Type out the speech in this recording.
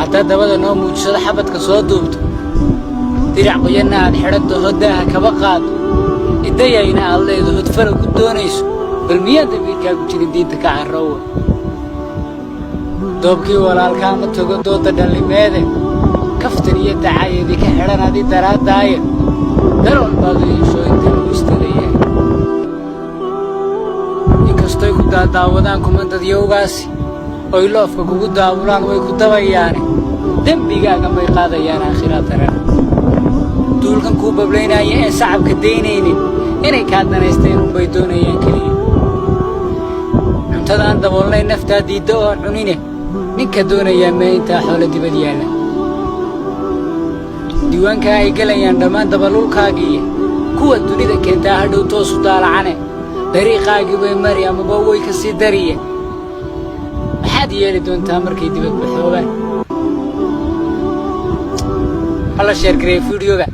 Haddaad dabada noo muujisado, xabadka soo duubto, dirac qoyanna aad xidhantaho, daaha kaba qaado, idayayna aad leedahod falow ku doonayso, bal miyaan damiirkaagu jirin diinta ka carrowa? Doobkii walaalkaa ma tago dooda dhallimeede, kaftan iyo dacaayadii ka xidhan adi daraaddaaya, darool baad u yeesho inta lagu istadayahay. Inkastoy ku daadaawadaan kumandadyowgaasi oy loofka kugu daabulaan, way ku dabayaane, dembigaaga may qaadayaan aakhiraa daran. Duulkan kuu bablaynaya een sacabka daynaynin, inay kaa danaysteen unbay doonayaan keliya. Cuntada aan daboolnay naftaa diidda oon cunine, ninka doonayaa mee intaa xoolo dibad yaalla? Diiwaankaa ay gelayaan dhammaan dabalulkaagiiyo kuwa dunida keentaa hadhow toosu daalacane, dariiqaagii bay mari amaba way ka sii dariye. Maxaad yeeli doontaa markay dibad baxoobaan? Hala share gareeyo videoga.